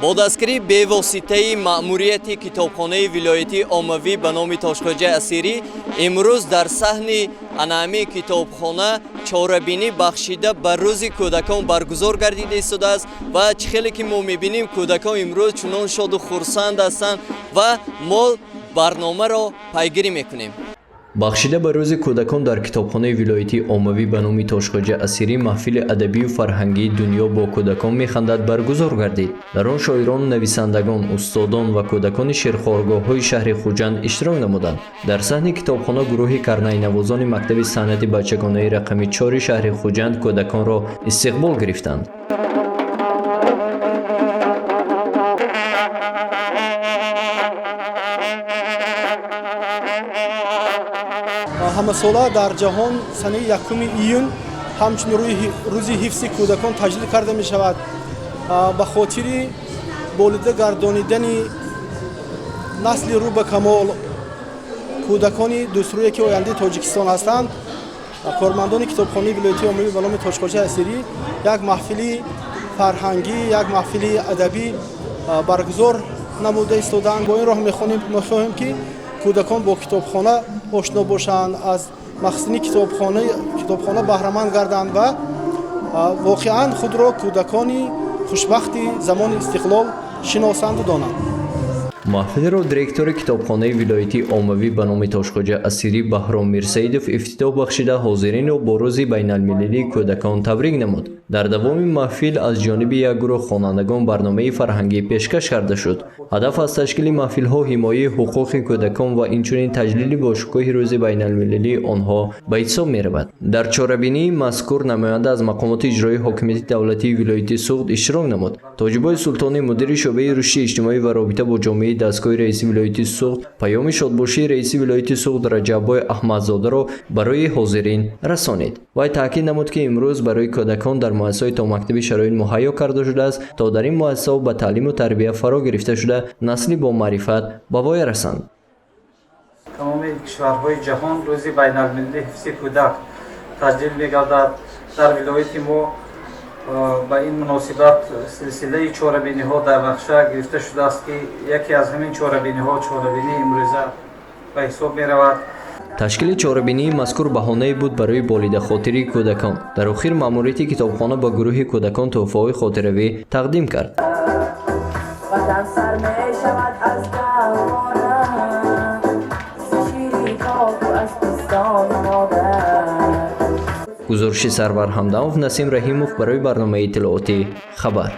Бо дастгирии бевоситаи маъмурияти китобхонаи вилоятии оммавӣ ба номи Тошхоҷа Асирӣ имрӯз дар саҳни анаами китобхона чорабинӣ бахшида ба рӯзи кӯдакон баргузор гардида истодааст ва чӣ хеле ки мо мебинем, кӯдакон имрӯз чунон шоду хурсанд ҳастанд ва мо барномаро пайгирӣ мекунем. Бахшида ба рӯзи кӯдакон дар китобхонаи вилоятии оммавӣ ба номи Тошхоҷа Асирӣ маҳфили адабию фарҳангии «Дунё бо кӯдакон механдад» баргузор гардид. Дар он шоирон, нависандагон, устодон ва кӯдакони шеърхоргоҳҳои шаҳри Хуҷанд иштирок намуданд. Дар саҳни китобхона гурӯҳи карнайнавозони мактаби санъати бачагонаи рақами 4-и шаҳри Хуҷанд кӯдаконро истиқбол гирифтанд. Ҳамасола дар ҷаҳон санаи 1 июн ҳамчун рӯзи ҳифзи кӯдакон таҷлил карда мешавад. Ба хотири болида гардонидани насли рӯ ба камол, кӯдакони дӯстрӯе, ки ояндаи Тоҷикистон ҳастанд, кормандони китобхонаи вилоятии оммавӣ ба номи Тошхоҷа Асирӣ як маҳфили фарҳангӣ, як маҳфили адабӣ баргузор намуда истодаанд. Бо ин роҳ мехоҳем, ки кӯдакон бо китобхона ошно бошанд, аз махзини китобхона баҳраманд гарданд ва воқеан худро кӯдакони хушбахти замони истиқлол шиносанду донанд. Маҳфилро директори китобхонаи вилоятии оммавӣ ба номи Тошхоҷа Асирӣ Баҳром Мирсаидов ифтитоҳ бахшида, ҳозиринро бо рӯзи байналмилалии кӯдакон табрик намуд. Дар давоми маҳфил аз ҷониби як гурӯҳ хонандагон барномаи фарҳангӣ пешкаш карда шуд. Ҳадаф аз ташкили маҳфилҳо ҳимояи ҳуқуқи кӯдакон ва инчунин таҷлили бошукӯҳи рӯзи байналмилалии онҳо ба ҳисоб меравад. Дар чорабинии мазкур намоянда аз мақомоти иҷроии ҳокимияти давлатии вилояти Суғд иштирок намуд. Тоҷибои Султонӣ, мудири шӯъбаи рушди иҷтимоӣ ва робита бо ҷомеаи дастгоҳи раиси вилояти Суғд, паёми шодбошии раиси вилояти Суғд Раҷаббой Аҳмадзодаро барои ҳозирин расонид. Вай таъкид намуд, ки имрӯз барои кӯдакон дар муассисаҳои томактабӣ шароит муҳайё карда шудааст, то дар ин муассисаҳо ба таълиму тарбия фаро гирифта шуда, насли бомаърифат ба воя расанд. Тамоми кишварҳои ҷаҳон рӯзи байналмилалии ҳифзи кӯдак таҷлил мегардад. Дар вилояти мо ба ин муносибат силсилаи чорабиниҳо дар нақша гирифта шудааст, ки яке аз ҳамин чорабиниҳо чорабинии имрӯза ба ҳисоб меравад. Ташкили чорабинии мазкур баҳонае буд барои болидахотирии кӯдакон. Дар охир маъмурияти китобхона ба гурӯҳи кӯдакон тӯҳфаҳои хотиравӣ тақдим кард. Ватан сар мешавад аз гаҳвора, шири хоку аз пистони модар. Гузориши Сарвар Ҳамдамов, Насим Раҳимов барои барномаи иттилоотӣ «Хабар».